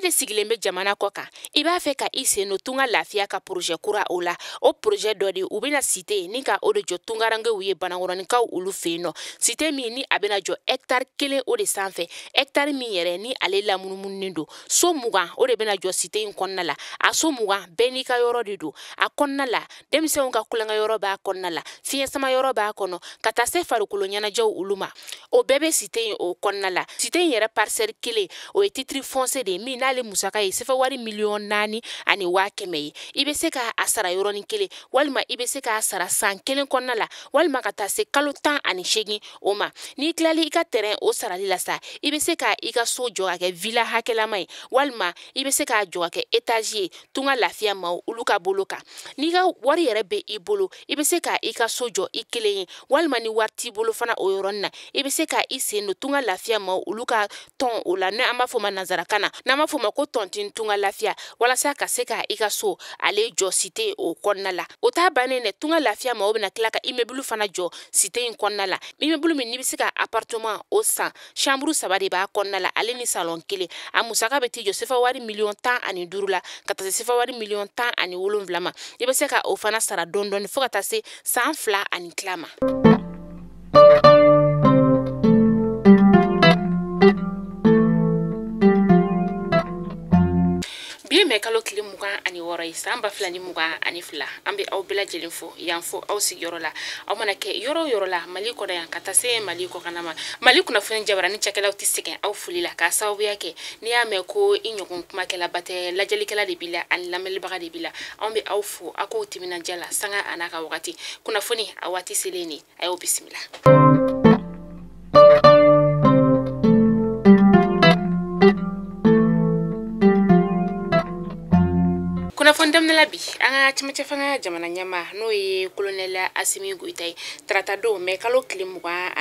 de sigilen bɛ jamana kɔ kan, i b'a fɛ ka i sen don Tunga Lafiya ka projet kura o la. O projet dɔ de u bɛna cité ni ka o de jɔ tungarankew ye Banankɔrɔninkaw olu fɛ yen nɔ. Cité min ni a bɛna jɔ hectare 1 o de sanfɛ, hectare min yɛrɛ ni ale lamunumununen don. So 20 o de bɛna jɔ cité in kɔnɔna la. A so 20 bɛɛ n'i ka yɔrɔ de don. A kɔnɔna la, denmisɛnw ka kulonkɛ yɔrɔ b'a kɔnɔna la, fiɲɛ sama yɔrɔ b'a kɔnɔ, ka taa se farikolo ɲɛnajɛw olu ma. O bɛɛ bɛ cité in o kɔnɔna la. Cité in yɛrɛ parcelle 1 o ye titre foncier de ye min n'ale musaka ye sefa wari 4,100,000 ye. I bɛ se k'a sara yɔrɔnin kelen, walima i bɛ se k'a sara san 1 kɔnɔna la, walima ka taa se kalo 18 o ma. N'i tilali i ka terrain o sarali la sa, i bɛ se ka i ka so jɔ ka kɛ villa hakɛlama ye, walima i bɛ se k'a jɔ ka kɛ étage ye Tunga Lafiya maaw olu ka bolo kan. N'i ka wari yɛrɛ bɛ i bolo, i bɛ se ka i ka so jɔ i kelen ye, walima ni wari t'i bolo fana o yɔrɔnin na, i bɛ se ka i sen don Tunga Lafiya maaw olu ka tɔn o la, n'an b'a fɔ o ma nanzarakan na, n'an b'a fɔ o ma ko tontine Tunga Lafiya, walasa ka se ka i ka so ale jɔ cité o kɔnɔna la. O t'a bannen dɛ, Tunga Lafiya maaw bɛna tila ka immeuble fana jɔ cité in kɔnɔna la. Immeuble min n'i bɛ se ka appartement o san, chambre 3 de b'a kɔnɔna la, ale ni salon 1. A musaka bɛ t'i jɔ sefa wari 15,000,000 la, ka taa se sefa wari 17,000,000 ma. I bɛ se ka o fana sara dɔɔni dɔɔni fo ka taa se san 2 ani tila ma. Bi ye mɛ kalo tile 26 ye, san 2022. An bɛ aw bɛɛ lajɛlen fo yan fo aw sigiyɔrɔ la. Aw mana kɛ yɔrɔ o yɔrɔ la Mali kɔnɔ yan ka taa se Mali kɔkanna ma. Mali kunnafoni jabarani cakɛlaw tɛ sɛgɛn aw foli la k'a sababuya kɛ n'i y'a mɛn ko i ɲɔgɔn kumakɛlaba tɛ, lajɛlikɛla de b'i la ani lamɛnlibaga de b'i la. Anw bɛ aw fo aw k'o timinandiya la sanga a n'a ka wagati. Kunnafoni a waati selen de, a y'aw bisimila. Kunnafoni daminɛ la bi, an ka cɛmancɛ fanga jamana ɲɛmaa n'o ye colonel Asimi Goyita ye, tarata don mɛ kalo tile 24,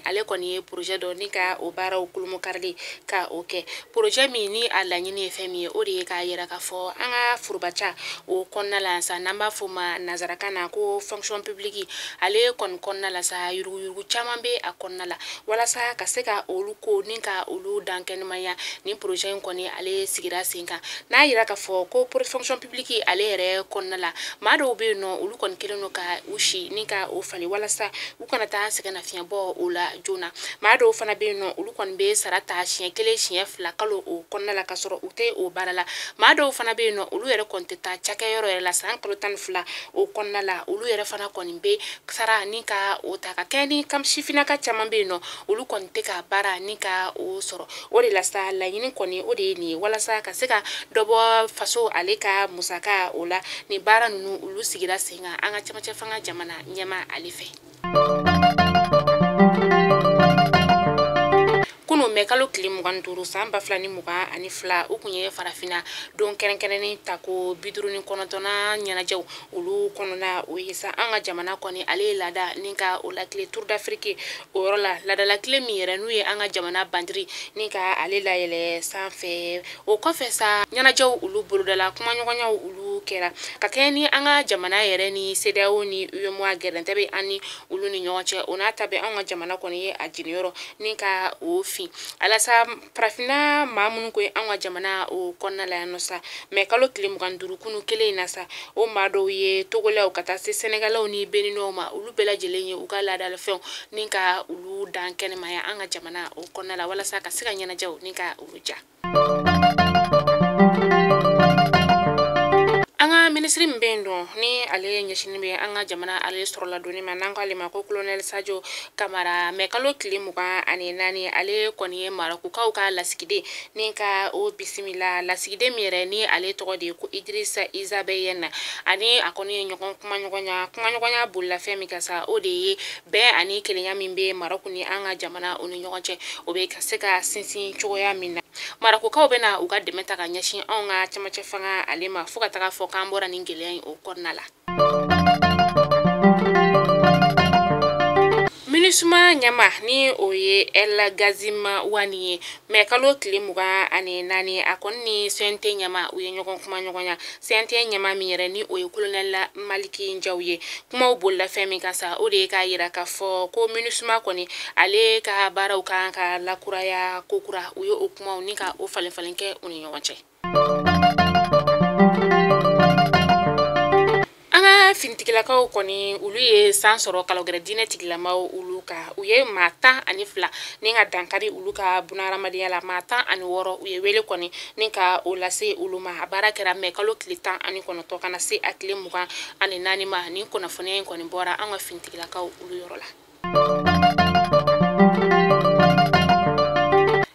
ale kɔni ye projet dɔ ni ka o baaraw kolomokarili ka o kɛ. Projet min ni a laɲini ye fɛn min ye, o de ye k'a yira k'a fɔ an ka forobaca o kɔnɔna la sa, n'an b'a fɔ o ma nanzarakan na ko fonction publique, ale kɔni kɔnɔna la sa, yuruguyurugu caman bɛ a kɔnɔna la. Walasa ka se ka olu ko ni ka olu dankɛnɛmaya, ni projet in kɔni ale sigira sen kan. N'a yira k'a fɔ ko fonction publique ale yɛrɛ kɔnɔna la, maa dɔw bɛ yen nɔ, olu kɔni kɛlen don ka u si ni ka o falen walasa u kana taa sɛgɛnnafiɲɛbɔ o la joona. Maa dɔw fana bɛ yen nɔ, olu kɔni bɛ sara ta siɲɛ 1 siɲɛ 2 kalo o kɔnɔna la ka sɔrɔ u tɛ o baara la. Maa dɔw fana bɛ yen nɔ, olu yɛrɛ kɔni tɛ taa cakɛyɔrɔ yɛrɛ la san kalo 12 o kɔnɔna la, olu yɛrɛ fana kɔni bɛ sara ni ka o ta ka kɛ ni sifinnaka caman bɛ yen nɔ, olu kɔni tɛ ka baara ni ka o sɔrɔ. O de la sa, laɲini kɔni o de ye nin ye, walasa ka se ka dɔ bɔ faso ale ka musaka o la. Nin baara ninnu olu sigira sen kan an ka cɛmancɛ fanga jamana ɲɛmaa ale fɛ. Kunun mɛ kalo tile 25 san 2022, u kun ye farafinna don kɛrɛnkɛrɛnnen ta ko 59nan ɲɛnajɛw olu kɔnɔna o ye sa. An ka jamana kɔni ale ye laada ni ka o lakile Tour d'Afrique o yɔrɔ la, laadalakile min yɛrɛ n'u ye an ka jamana bandiri ni ka ale layɛlɛ sanfɛ. O kɔfɛ sa, ɲɛnajɛw olu bolodala, kumaɲɔgɔnyaw olu kɛra ka kɛɲɛ ni an ka jamana yɛrɛ ni CEDEAO ni UEMOA gɛrɛntɛ bɛ an ni olu ni ɲɔgɔn cɛ. O n'a ta bɛɛ, anw ka jamana kɔni ye a jiginyɔrɔ ni ka o fin. Alasa farafinna maa minnu ko an ka jamana o kɔnɔna la yan nɔ sa, mɛ kalo tile 25 kunu kelen in na sa, o maa dɔw ye Togolɛw ka taa se Sɛnɛgalɛw ni Beninɔw ma, olu bɛɛ lajɛlen ye u ka laadalafɛnw ni ka olu dan kɛnɛmaya an ka jamana o kɔnɔna la, walasa ka se ka ɲɛnajɛw ni ka olu ja. An ka minisiri min bɛ yen dɔn ni ale ɲɛsinnen bɛ an ka jamana ale sɔrɔladonni ma, n'an k'ale ma ko colonel Sadio Kamara, mɛ kalo tile 24, ale kɔni ye Marokukaw ka lasigiden ni ka o bisimila. Lasigiden min yɛrɛ ni ale tɔgɔ de ye ko Idrissa Izabeyɛn, ani a kɔni ye ɲɔgɔn kumaɲɔgɔnya bolila fɛn min kan sa, o de ye bɛn ani kelenya min bɛ Maroku ni an ka jamana o ni ɲɔgɔn cɛ, o bɛ ka se ka sinsin cogoya min na. Marokukaw bɛna u ka dɛmɛ ta ka ɲɛsin anw ka cɛmancɛ fanga ale ma fo ka taga fɔ k'an bɔra nin gɛlɛya in o kɔnɔna la. MINUSMA ɲɛma ni o ye El Gazim Wani ye mɛ kalo tile 24, a kɔni ni CNT ɲɛma u ye ɲɔgɔn kuma ɲɔgɔnya. CNT ɲɛma min yɛrɛ ni o ye colonel Maliki Njaw ye, kumaw bolila fɛn min kan sa, o de ye k'a yira k'a fɔ ko MINUSMA kɔni ale ka baaraw kan ka lakuraya kokura. U ye o kumaw ni ka o falen falen kɛ u ni ɲɔgɔn cɛ. An ka finitigilakaw kɔni olu ye san sɔrɔ kalogɛrɛ diinɛ tigilamaw olu ka, u ye maa 12 ni ka dankari olu ka bunahadamadenya la. Maa 16 u ye wele kɔni ni ka o lase olu ma. A baara kɛra mɛ kalo tile 19 ka na se a tile 24 ma. Nin kunnafoniya in kɔni bɔra an ka finitigilakaw olu yɔrɔ la.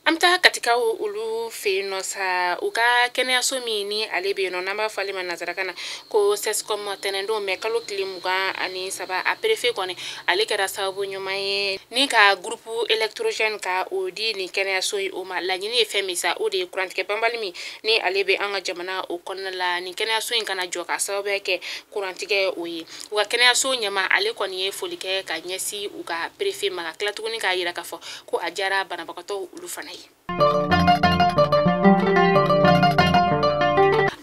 An bɛ taa Katikaw olu fɛ yen nɔ sa, u ka kɛnɛyaso min ni ale bɛ yen nɔ n'an b'a fɔ ale ma nanzarakan na ko CSCOM, tɛnɛndon mɛ kalo tile 23, a préfet kɔni ale kɛra sababu ɲuman ye ni ka groupe électrogène ka o di nin kɛnɛyaso in o ma. Laɲini ye fɛn min sa, o de ye kurantigɛ banbali min ni ale bɛ an ka jamana o kɔnɔna la, nin kɛnɛyaso in kana jɔ ka sababuya kɛ kurantigɛ o ye. U ka kɛnɛyaso ɲɛma ale kɔni ye foli kɛ ka ɲɛsin u ka préfet ma, ka tila tuguni k'a yira k'a fɔ ko a diyara banabagatɔw olu fana ye.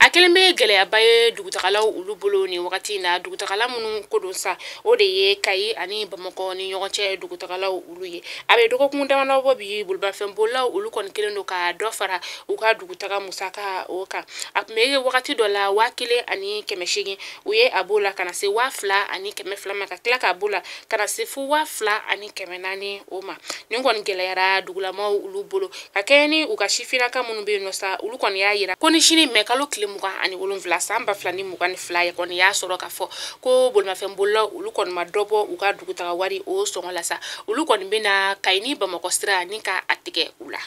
A kelen bɛ gɛlɛyaba ye dugutagalaw olu bolo nin wagati in na. Dugutagala minnu ko don sa, o de ye Kayi ani Bamakɔ ni ɲɔgɔn cɛ dugutagalaw olu ye. A bɛ dɔgɔkun damadɔ bɔ bi, bolibafɛnbolilaw olu kɔni kelen don ka dɔ fara u ka dugutaga musaka o kan. A tun bɛ wagati dɔ la 1800, u ye a b'o la ka na se 2200 ma, ka tila k'a b'o la ka na se fo 2400 o ma. Nin kɔni gɛlɛyara dugulamaw olu bolo ka kɛɲɛ ni u ka sifinnaka minnu bɛ yen nɔ sa, olu kɔni y'a yira ko ni sini mɛ kalo tile 27 san 2022 kɔni y'a sɔrɔ k'a fɔ ko bolimafɛnbolilaw olu kɔni ma dɔ bɔ u ka dugutaga wari o sɔngɔ la sa, olu kɔni bɛna Kayi ni Bamakɔ sira ni ka a tigɛ u la.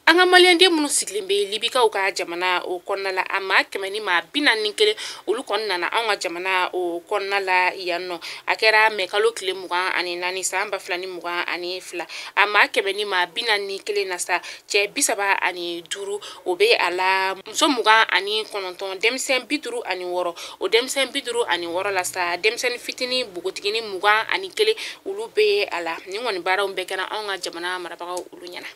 An ka maliyɛnden minnu sigilen bɛ Libikaw ka jamana o kɔnɔna la, a maa 141 olu kɔni nana anw ka jamana o kɔnɔna la yan nɔ. A kɛra mɛ kalo tile 24 san 2022. A maa 141 na sa, cɛ 35 o bɛ a la, muso 29, denmisɛn 56. O denmisɛn 56 la sa, denmisɛnnin fitinin npogotiginin 21 olu bɛ a la. Nin kɔni baaraw bɛɛ kɛra anw ka jamana marabagaw olu ɲɛna.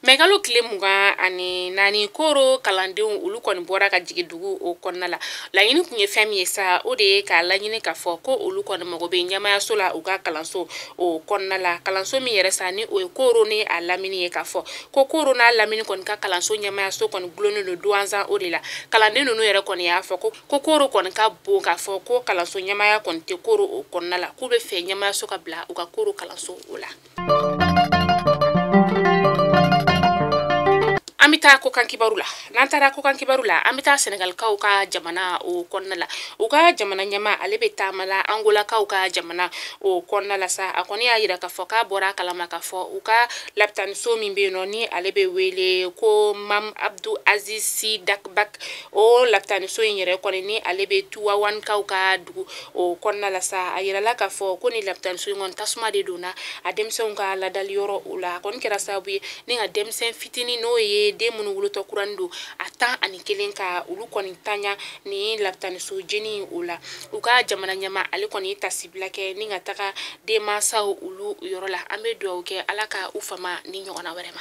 Mɛ kalo tile 24, Koro kalandenw olu kɔni bɔra ka jigin dugu o kɔnɔna la. Laɲini tun ye fɛn min ye sa, o de ye k'a laɲini k'a fɔ ko olu kɔni mago bɛ ɲɛmayaso la u ka kalanso o kɔnɔna la. Kalanso min yɛrɛ sa ni o ye Koro ni a lamini ye, k'a fɔ ko Koro n'a lamini kɔni ka kalanso ɲɛmayaso kɔni gulonnen don Duwanzan o de la. Kalanden ninnu yɛrɛ kɔni y'a fɔ ko Koro kɔni ka bon, k'a fɔ ko kalanso ɲɛmaya kɔni tɛ Koro o kɔnɔna la, k'u bɛ fɛ ɲɛmayaso ka bila u ka Koro kalanso o la. An bɛ taa kokan kibaru la. N'an taara kokan kibaru la, an bɛ taa Senegalikaw ka jamana o kɔnɔna la. U ka jamana ɲɛma ale bɛ taama la Angolakaw ka jamana o kɔnɔna la sa. A kɔni y'a yira k'a fɔ k'a bɔra a kalama k'a fɔ u ka lapitaniso min bɛ yen nɔ ni ale bɛ wele ko Mam Abdou Aziz Sy Dabakh, o lapitaniso in yɛrɛ kɔni ni ale bɛ Tuwawankaw ka dugu o kɔnɔna la sa. A yirala k'a fɔ ko ni lapitaniso in kɔni tasuma de donna a denmisɛnw ka ladali yɔrɔ o la. A kɔni kɛra sababu ye ni ka denmisɛn fitinin n'o ye den minnu wolotɔ kurani don a 11 ka olu kɔni tanya ni lapitaniso jeni o la. U ka jamana ɲɛma ale kɔni ye tasibila kɛ ni ka taga denmansaw olu yɔrɔ la. An bɛ dugawu kɛ Ala ka u fama ni ɲɔgɔnna wɛrɛ ma.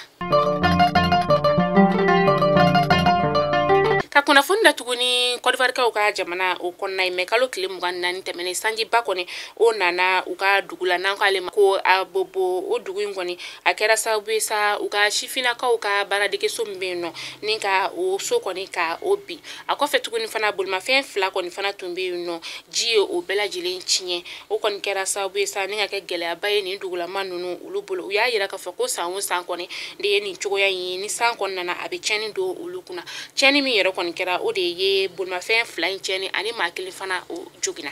Ka kunnafoni datugu ni Côte d'Ivoire ka jamana o kɔnɔna ye, mɛ kalo tile 24 tɛmɛnen, sanjiba kɔni o nana u ka dugu la n'an k'ale ma ko Abobo. O dugu in kɔni a kɛra sababu ye sa u ka sifinnakaw ka baaradegeso min bɛ yen nɔ ni ka o so kɔni ka o bin. A kɔfɛ tuguni fana bolimafɛn 2 kɔni fana tun bɛ yen nɔ, ji ye o bɛɛ lajɛlen tiɲɛ. O kɔni kɛra sababu ye sa ni ka kɛ gɛlɛyaba ye nin dugulama ninnu olu bolo. U y'a yira k'a fɔ ko san o san kɔni de ye nin cogoya in ye, ni san kɔni nana a bɛ tiɲɛni don olu kunna. Tiɲɛni min yɛrɛ kɔni kɛra o de ye bolimafɛn 2 in tiɲɛni ani maa kelen fana o joginna.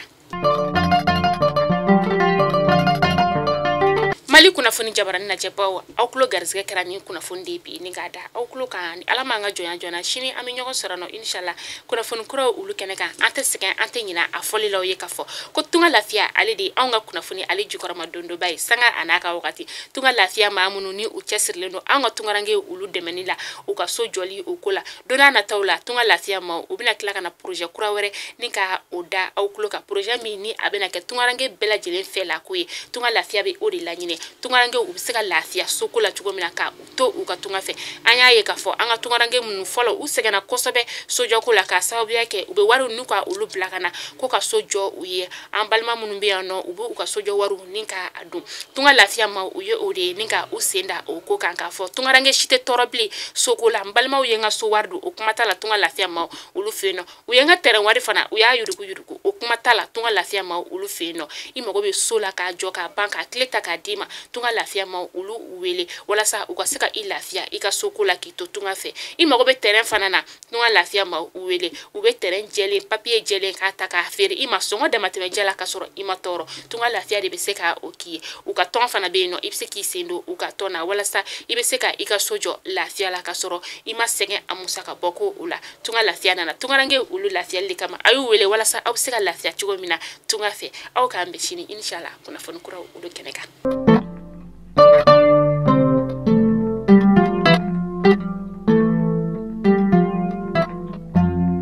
Mali kunnafoni jabarani lajɛbaw, aw tulo garisɛgɛ kɛra ni kunnafoni de bi ni k'a da aw tulo kan. Ni Ala m'an ka jɔnya joona, sini an bɛ ɲɔgɔn sɔrɔ nɔ inshallah kunnafoni kuraw olu kɛnɛ kan. An tɛ sɛgɛn, an tɛ ɲina a fɔli la aw ye k'a fɔ ko Tunga Lafiya ale de ye anw ka kunnafoni ale jukɔrɔma dondoba ye sanga a n'a ka wagati. Tunga Lafiya maa minnu ni u cɛsirilen don anw ka tungaranke olu dɛmɛni la u ka so jɔli o ko la, don n'a nataw la Tunga Lafiya ma u bɛna tila ka na projet kura wɛrɛ ni ka o da aw tulo kan, projet min ni a bɛna kɛ tungaranke bɛɛ lajɛlen fɛ la ko ye. Tunga Lafiya bɛ o de laɲini, tungaranke u bɛ se ka lafiya soko la cogo min na ka u to u ka tunga fɛ. An y'a ye k'a fɔ an ka tungaranke minnu fɔlɔ u sɛgɛnna kosɛbɛ sojɔko la k'a sababuya kɛ u bɛ wariw n'u ka olu bila ka na ko ka so jɔ u ye. An balima minnu bɛ yan nɔ, u bɛ u ka sojɔ wariw ni ka a dun. Tunga Lafiya ma u ye o de ye ni ka u sen da o ko kan k'a fɔ tungaranke si tɛ tɔɔrɔ bilen soko la. N balimaw ye n ka so wari don, o kuma t'a la Tunga Lafiya ma olu fɛ yen nɔ. U ye n ka terrain wari fana, u y'a yurugu yurugu, o kuma t'a la Tunga Lafiya ma olu fɛ yen nɔ. I mago bɛ so la k'a jɔ k'a ban k'a tile ta k'a d'i ma, Tunga Lafiya ma olu wele walasa u ka se ka i lafiya i ka soko la k'i to tunga fɛ. I mago bɛ terrain fana na, Tunga Lafiya ma u wele, u bɛ terrain jɛlen, papier jɛlen k'a ta k'a feere i ma sɔngɔ damatɛmɛ jɛ la k'a sɔrɔ i ma tɔɔrɔ. Tunga Lafiya de bɛ se ka o k'i ye. U ka tɔn fana bɛ yen nɔ, i bɛ se k'i sen don u ka tɔn na walasa i bɛ se ka i ka so jɔ lafiya la k'a sɔrɔ i ma sɛgɛn a musaka bɔ ko o la. Tunga Lafiya nana tungaranke olu lafiyali de kama. A y'u wele walasa aw bɛ se ka lafiya cogo min na tunga fɛ. Aw k'an bɛn sini inshallah kunnafoni kuraw olu kɛnɛ kan.